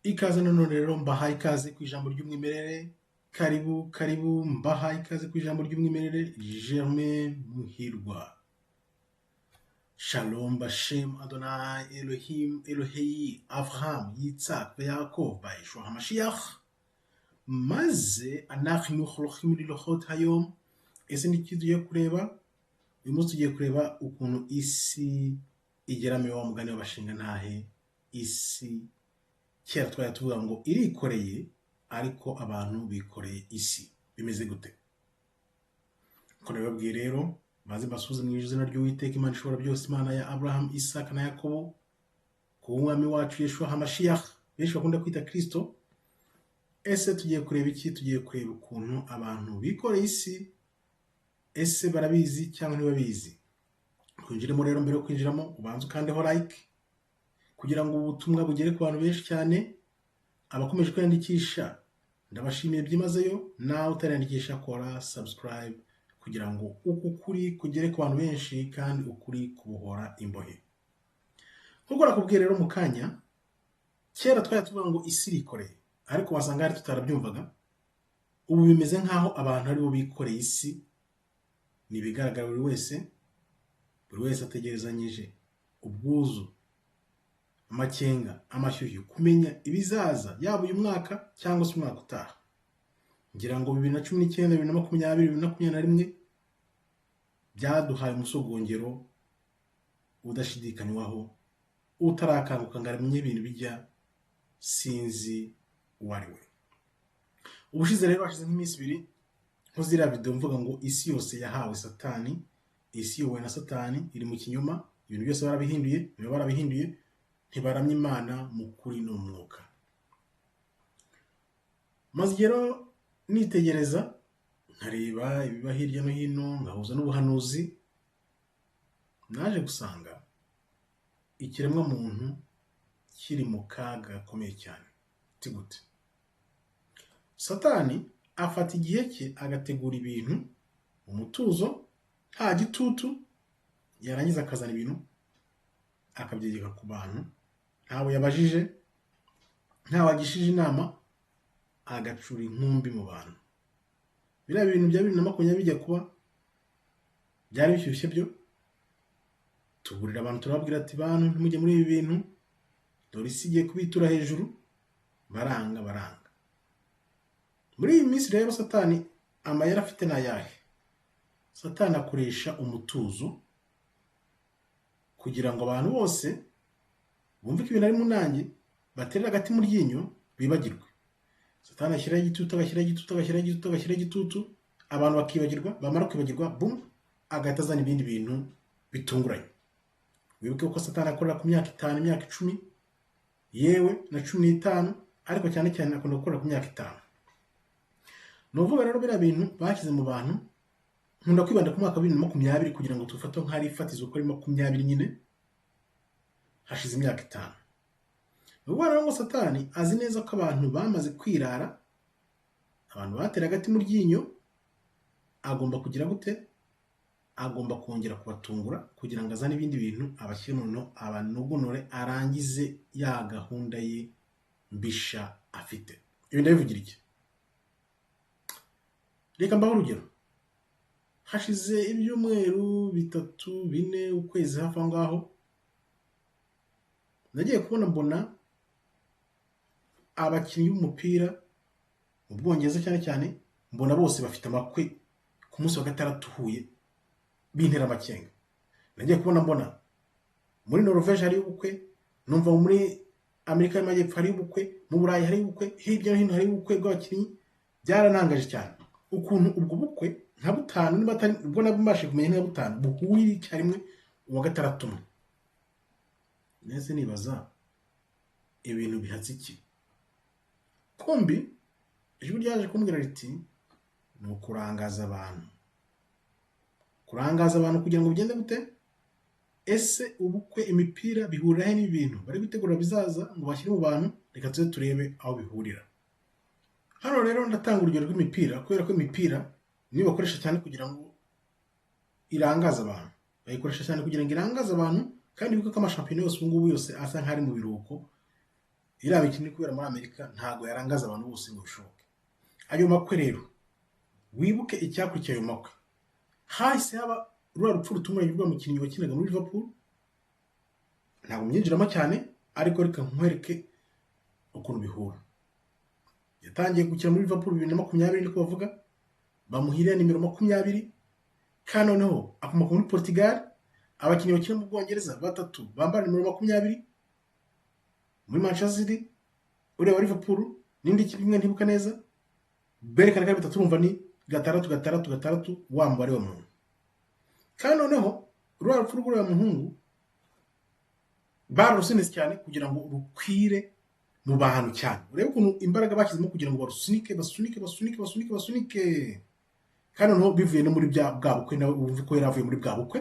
Ikaze nanone rero mbahaye ikaze ku ijambo ry'umwimerere, karibu karibu mbahaye ikaze ku ijambo ry'umwimerere, Germain Muhirwa. Shalom Bashem Adonai Elohim Elohei Avraham Yitzhak Yaakov Yeshua HaMashiach. Maze anachnu cholochim lilochot hayom. Ese ni iki tugiye kureba? Uyu munsi tugiye kureba ukuntu isi igeramiwe wa mugani w'abashingantahe. Isi kera twari tuvuga ngo irikoreye, ariko abantu bikoreye isi. Bimeze gute? Uko nabibabwiye rero, maze mbasuhuze mu izina ry'Uwiteka Imana ishobora byose, Imana ya Abraham, Isaka na Yakobo, ku mwami wacu Yeshua HaMashiach, benshi bakunda kwita Kristo. Ese tugiye kureba iki? Tugiye kureba ukuntu abantu bikoreye isi. Ese barabizi cyangwa ntibabizi? Twinjiremo rero. Mbere yo kwinjiramo, ubanze ukandeho like kugira ngo ubutumwa bugere ku bantu benshi cyane. Abakomeje kwiyandikisha ndabashimiye byimazeyo. Nawe utariyandikisha, kora subscribe kugira ngo uku kuri kugere ku bantu benshi, kandi ukuri kubohora imbohe. Nk'uko nakubwiye rero mu kanya, kera twari tuvuga ngo isi irikoreye, ariko wasanga hari tutarabyumvaga. Ubu bimeze nk'aho abantu aribo bikoreye isi. Ni ibigaragara buri wese, buri wese ategerezanyije ubwuzu, amakenga, amashyushyu kumenya ibizaza, yaba uyu mwaka cyangwa se umwaka utaha. Ngira ngo 2019, 2020, 2021 byaduhaye umusogongero udashidikanywaho. Utarakanguka ngo amenye ibintu bijya, sinzi uwo ari we. Ubushize rero, hashize nk'iminsi 2 nkoze iriya video mvuga ngo isi yose yahawe Satani, isi iyobowe na Satani, iri mu kinyoma, ibintu byose barabihinduye, niba barabihinduye ntibaramya Imana mu kuri no mu mwuka. Maze igihe rero nitegereza, nkareba ibiba hirya no hino, nkahuza n'ubuhanuzi, naje gusanga ikiremwamuntu kiri mu kaga gakomeye cyane. Uti gute? Satani afata igihe cye agategura ibintu mu mutuzo, nta gitutu, yarangiza akazana ibintu akabyegeka ku bantu, ntawe yabajije, ntawe agishije inama, agacura inkumbi mu bantu. Biriya bintu bya 2020 bijya kuba byari bishyushye byo tuburira abantu, turababwira ati: "Bantu, ntimujye muri ibi bintu, dore isi igiye kubitura hejuru." Baranga, baranga. Muri iyi minsi rero, Satani amayeri afite ni ayahe? Satani akoresha umutuzo kugira ngo abantu bose bumve ko ibintu ari mu nange, baterere agati mu ryinyo, bibagirwe. Satani ashyiraho igitutu, agashyiraho igitutu, agashyiraho igitutu, agashyiraho igitutu, abantu bakibagirwa. Bamara kwibagirwa, bum, agahita azana ibindi bintu bitunguranye. Wibuke ko Satani akorera ku myaka 5, imyaka 10, yewe na 15, ariko cyane cyane akunda gukorera ku myaka 5. Ni ukuvuga rero, biriya bintu bashyize mu bantu, nkunda kwibanda ku mwaka wa 2020 kugira ngo tufate nk'ari ifatizo, ko ari 20 nyine, hashize imyaka 5. Ni ukuvuga rero ngo Satani azi neza ko abantu bamaze kwirara, abantu batera agati mu ryinyo. Agomba kugira gute? Agomba kongera kubatungura kugira ngo azane ibindi bintu abashyire mu abanogonore, arangize ya gahunda ye mbisha afite. Ibi ndabivugira iki? Reka mbahe urugero. Hashize ibyumweru 3, 4, ukwezi hafi aho ngaho, nagiye kubona mbona abakinnyi b'umupira mu Bwongereza cyane cyane, mbona bose bafite amakwe ku munsi wa gatandatu uhuye, bintera amakenga. Nagiye kubona mbona muri Norvège hariyo ubukwe, numva muri Amerika y'Amajyepfo hariyo ubukwe, mu Burayi hariyo ubukwe, hirya no hino hariyo ubukwe bw'abakinnyi. Byarantangaje cyane ukuntu ubwo bukwe nka butanu, niba atari ubwo nabwo kumenya, nka butanu buhurira icyarimwe uwa gatandatu umwe. Nese nibaza ibintu bihatse iki? Kumbi ijwi ryaje kumbwira riti: "Ni ukurangaza abantu." Kurangaza abantu kugira ngo bigende gute? Ese ubukwe, imipira bihurira he n'ibintu bari gutegura bizaza ngo bashyire mu bantu? Reka tuze turebe aho bihurira. Hano rero ndatanga urugero rw'imipira, kubera ko imipira niyo bakoresha cyane kugira ngo irangaze abantu. Bayikoresha cyane kugira ngo irangaze abantu, kandi wibuke ko amashampiyona yose ubu ngubu yose asa nk'ari mu biruhuko. Iriya mikino iri kubera muri Amerika ntabwo yarangaza abantu bose ngo bishoboke. Ayo makwe rero, wibuke icyakurikiye ayo makwe, hahise haba ruriya rupfu rutunguranye rwa mukinnyi wakinaga muri Liverpool. Ntabwo myinjiramo cyane, ariko reka nkwereke ukuntu bihura. Yatangiye gukina muri Liverpool 2020, niko bavuga, bamuhiriye nimero 20, kandi noneho akomoka muri Portugal. Abakinnyi bakina mu Bwongereza batatu bambara nimero 20 muri Manchester City, ureba Liverpool n'indi kipe imwe ntibuka neza, berekana ko ari batatu. Urumva ni 6 6 6, wa mubare wa muntu. Kandi noneho ruriya rupfu rw'uriya muhungu bararusunitse cyane kugira ngo rukwire mu bantu cyane. Urebe ukuntu imbaraga bashyizemo kugira ngo barusunike, basunike, basunike, basunike, basunike. Kandi noneho bivuye no muri bya bwa bukwe, nawe wumva ko yari avuye muri bwa bukwe.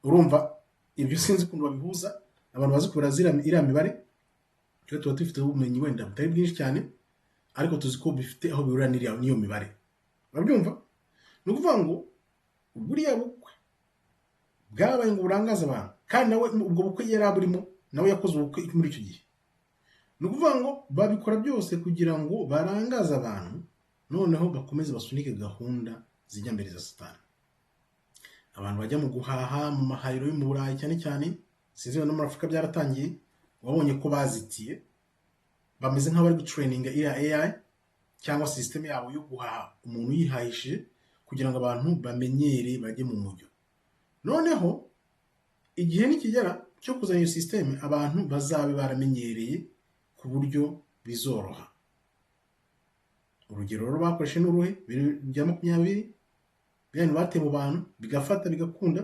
Urumva ibyo sinzi ukuntu babihuza. Abantu bazi kubara iriya mibare, twe tuba dufite ubumenyi wenda butari bwinshi cyane, ariko tuzi ko bifite aho bihurira n'iyo mibare. Urabyumva? Ni ukuvuga ngo buriya bukwe bwabaye ngo burangaze abantu, kandi nawe ubwo bukwe yari aburimo, nawe yakoze ubukwe muri icyo gihe. Ni ukuvuga ngo babikora byose kugira ngo barangaze abantu, noneho bakomeze basunike gahunda zijya mbere za Satani. Abantu bajya mu guhaha mu mahahiro yo mu Burayi cyane cyane, sinzi no muri Afurika byaratangiye, wabonye ko bazitiye, bameze nk'abari gutraininga iriya AI cyangwa sisiteme yabo yo guhaha umuntu yihahishije, kugira ngo abantu bamenyere bajye mu mujyo. Noneho igihe nikigera cyo kuzana iyo sisiteme, abantu bazabe baramenyereye ku buryo bizoroha. Urugero rero bakoresheje n'uruhe? 2020, bya bintu bateye mu bantu bigafata, bigakunda,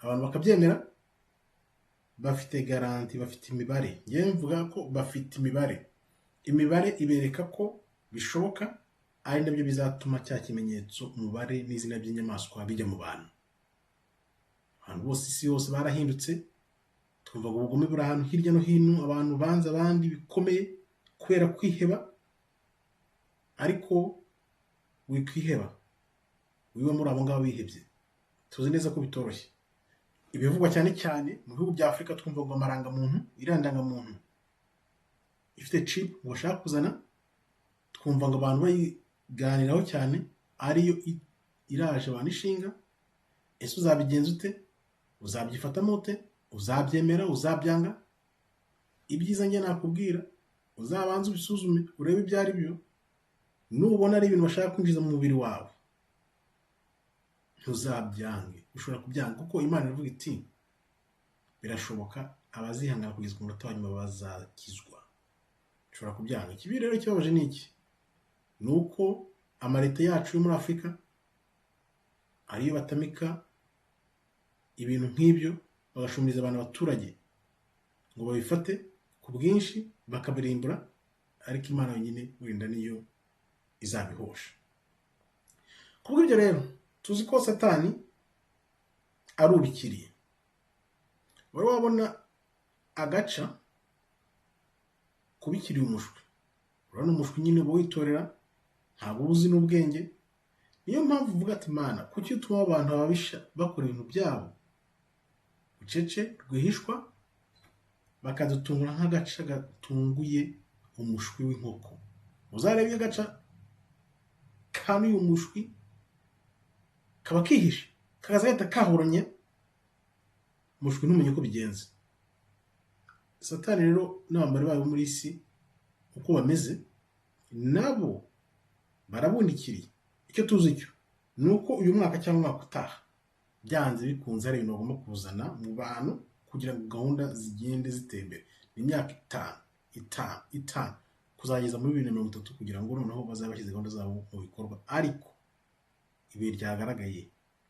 abantu bakabyemera. Bafite garanti, bafite imibare. Ngewe mvuga ko bafite imibare, imibare ibereka ko bishoboka, ari nabyo bizatuma cya kimenyetso, umubare n'izina by'inyamaswa bijya mu bantu. Abantu bose, isi yose barahindutse. Twumvaga ubugome buri ahantu hirya no hino, abantu banze abandi bikomeye kubera kwiheba. Ariko wikwiheba, wiba muri abo ngabo bihebye. Tuzi neza ko bitoroshye. Ibivugwa cyane cyane mu bihugu bya Afurika, twumva ngo amarangamuntu, iriya ndangamuntu ifite chip ngo bashaka kuzana, twumva ngo abantu bayiganiraho cyane, ariyo iraje abantu ishinga. Ese uzabigenza ute? Uzabyifatamo ute? Uzabyemera? Uzabyanga? Ibyiza njye nakubwira, uzabanze ubisuzume, urebe ibyo ari byo. Nubona ari ibintu bashaka kwinjiza mu mubiri wawe, ntuzabyange. Ushobora kubyanga, kuko Imana iravuga iti birashoboka, abazihangana kugeza ku munota wa nyuma bazakizwa. Ushobora kubyanga. Ikibi rero ikibabaje ni iki? Ni uko amaleta yacu yo muri Afurika ariyo batamika ibintu nk'ibyo, bagashumiriza abantu, abaturage, ngo babifate ku bwinshi, bakabirimbura. Ariko Imana yonyine wenda niyo izabihosha. Kubw'ibyo rero, tuzi ko Satani arubikiriye. Wari wabona agaca kubikiriye umushwi? Urabona umushwi nyine uba witorera, ntabwo uba uzi n'ubwenge. Niyo mpamvu uvuga ati: "Mana, kuki utuma abantu ababisha bakora ibintu byabo bucece, rwihishwa, bakadutungura nk'agaca gatunguye umushwi w'inkoko?" Uzarebe iyo agaca kanuye umushwi, kaba kihishe, kakaza gahita kahuranya umushwi, ntumenye uko bigenze. Satani rero n'abambari bayo bo muri isi uko bameze, nabo barabundikiriye. Icyo tuzi cyo ni uko uyu mwaka cyangwa umwaka utaha, byanze bikunze, hari ibintu bagomba kuzana mu bantu kugira ngo gahunda zigende zitera imbere. Ni imyaka 5, 5, 5, kuzageza muri 2030, kugira ngo noneho bazabe bashyize gahunda zabo mu bikorwa. Ariko ibuye ryagaragaye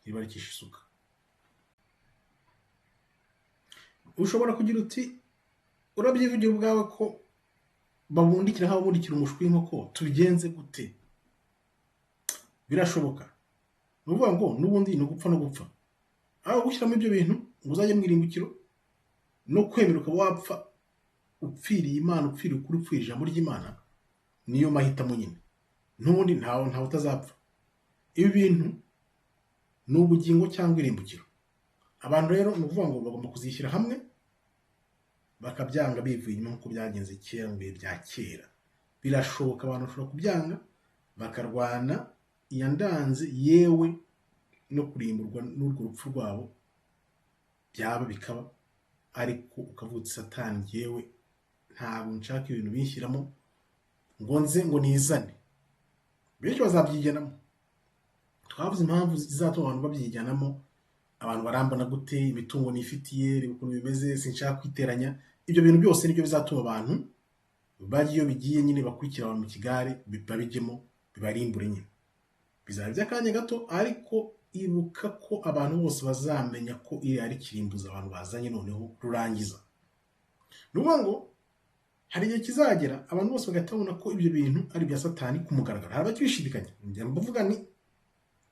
ntiribarikisha isuka. Ushobora kugira uti: "Urabyivugira ubwawe ko babundikira nk'ababundikira umushwi w'inkoko, tubigenze gute?" Birashoboka. Ni ukuvuga ngo n'ubundi ni ugupfa no gupfa, aho gushyiramo ibyo bintu ngo uzajye mu irimbukiro, no kwemera ukaba wapfa upfiriye Imana, upfiriye ukuri, upfiriye ijambo ry'Imana, niyo mahitamo nyine. N'ubundi ntawe utazapfa. Ibi bintu ni ubugingo cyangwa irimbukiro. Abantu rero ni ukuvuga ngo bagomba kuzishyira hamwe. Bakabyanga bivuye inyuma nk'uko byagenze kera mu bihe bya kera. Birashoboka, abantu bashobora kubyanga bakarwana iyandanze, yewe no kurimburwa n'urwo rupfu rwabo byaba bikaba, ariko ukavuga uti: "Satani, yewe ntabwo nshaka ibintu binshyiramo ngo nze ngo nizane." Benshi bazabyigenamo. Twavuze impamvu zizatuma abantu babyijyanamo. Abantu barambona gute? Imitungo nifitiye, reba ukuntu bimeze, sinshaka kwiteranya. Ibyo bintu byose nibyo bizatuma abantu bajya iyo bigiye nyine, bakurikira abantu mu kigare, babijyemo bibarimbure nyine. Bizaba iby'akanya gato, ariko ibuka ko abantu bose bazamenya ko iriya ari kirimbuzi abantu bazanye noneho rurangiza. Ni ukuvuga ngo hari igihe kizagera abantu bose bagahita babona ko ibyo bintu ari ibya Satani ku mugaragaro. Hari abakibishidikanya. Njya mvuga ni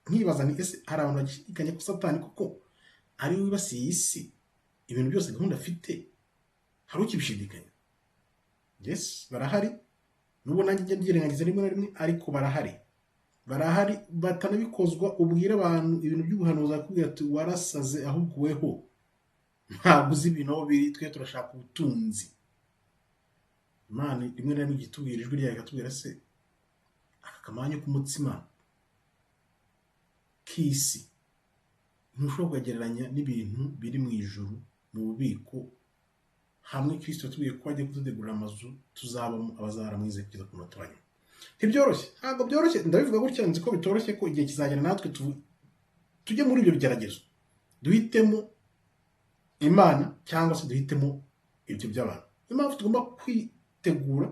nkibaza ni: ese hari abantu bagishidikanya ko Satani koko ari we wibasiye isi, ibintu byose gahunda afite? Hari ukibishidikanya? Yes, barahari, nubwo nanjye njya mbyirengagiza rimwe na rimwe, ariko barahari, barahari batanabikozwa. Ubwira abantu ibintu by'ubuhanuzi, akubwira ati: "Warasaze, ahubwo weho ntabwo uzi ibintu aho biri, twe turashaka ubutunzi." Imana rimwe na rimwe ijya itubwira ijwi ryayo ikatubwira: "Se aka kamanyu k'umutsima k'isi ntushobora kukagereranya n'ibintu biri mu ijuru mu bubiko hamwe Kirisito yatubwiye ko agiye kudutegurira amazu tuzabamo, abazaramwize kugeza ku munota wa nyuma." Ntibyoroshye, ntabwo byoroshye. Ndabivuga gutya nzi ko bitoroshye, ko igihe kizagera natwe tujye muri ibyo bigeragezo, duhitemo Imana cyangwa se duhitemo ibyo by'abantu. Niyo mpamvu tugomba kwitegura,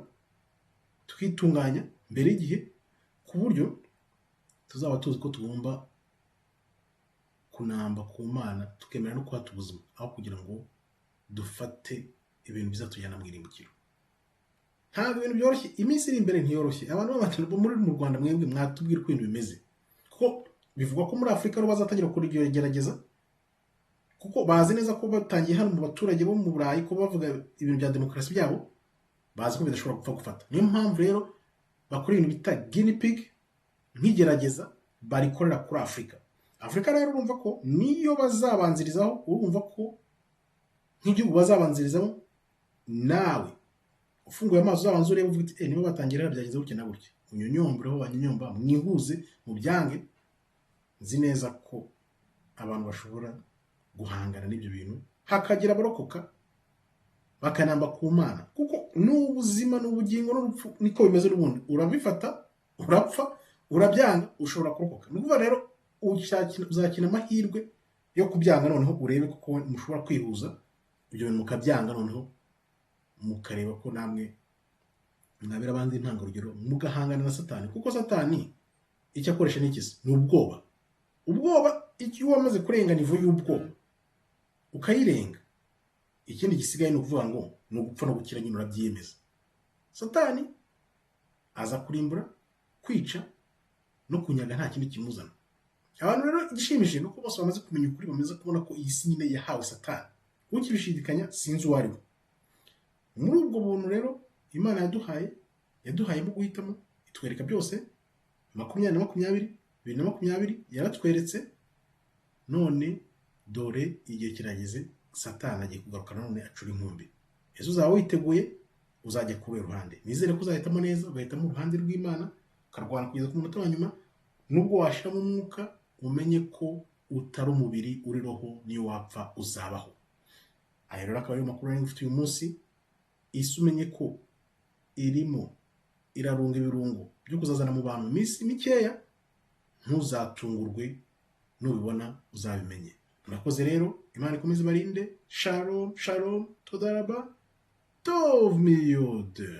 tukitunganya mbere y'igihe, ku buryo tuzaba tuzi ko tugomba kunamba ku Mana, tukemera no kuhata ubuzima aho kugira ngo dufate ibintu bizatujyana mu irimbukiro. Ntabwo ibintu byoroshye, iminsi iri imbere ntiyoroshye. Abantu b'abantu bo muri mu Rwanda, mwebwe mwatubwira uko ibintu bimeze, kuko bivugwa ko muri Afurika aribo bazatangira kugerageza, kuko bazi neza ko batangiye hano mu baturage bo mu Burayi, ko bavuga ibintu bya demokarasi byabo, bazi ko bidashobora gupfa gufata. Niyo mpamvu rero bakora ibintu bita guinea pig, nk'igerageza barikorera kuri Afurika. Afurika rero urumva ko niyo bazabanzirizaho, urumva ko nk'igihugu bazabanzirizaho, nawe ufunguye amaso uzabanza urebe uvuga uti: "Niba batangira byagenze gutya na gutya." Unyonyombereho, banyonyomba, mwihuze mubyange. Nzi neza ko abantu bashobora guhangana n'ibyo bintu, hakagira abarokoka bakanamba ku Mana, kuko n'ubuzima n'ubugingo n'urupfu niko bimeze. N'ubundi urabifata urapfa, urabyanga ushobora kurokoka. Ni ukuvuga rero uzakina amahirwe yo kubyanga, noneho urebe kuko mushobora kwihuza ibyo bintu mukabyanga, noneho mukareba ko namwe mwabera abandi intangarugero, mugahangana na Satani. Kuko Satani icyo akoresha ni iki se? Ni ubwoba. Ubwoba, iyo wamaze kurenga niveau y'ubwoba ukayirenga, ikindi gisigaye ni ukuvuga ngo ni ugupfa no gukira nyine, urabyiyemeza. Satani aza kurimbura, kwica no kunyaga, nta kindi kimuzana. Abantu rero, igishimishije ni uko bose bamaze kumenya ukuri, bamaze kubona ko iyi si nyine yahawe Satani. Ukibishidikanya sinzi uwo ari we. Muri ubwo buntu rero Imana yaduhaye, yaduhayemo guhitamo, itwereka byose. 2020, 2020 yaratweretse. None dore igihe kirageze, Satani agiye kugaruka none acura inkumbi. Ese uzaba witeguye? Uzajya kubera uruhande? Nizere ko uzahitamo neza, ugahitamo uruhande rw'Imana, ukarwana kugeza ku munota wa nyuma. Nubwo washiramo umwuka, umenye ko utari umubiri, uri roho, niyo wapfa uzabaho. Aya rero akaba ariyo makuru nari ngufitiye uyu munsi. Isi umenye ko irimo irarunga ibirungo byo kuzazana mu bantu mu minsi mikeya. Ntuzatungurwe nubibona, uzabimenye. Murakoze rero, Imana ikomeze ibarinde. Shalom shalom, todaraba, tov miyode.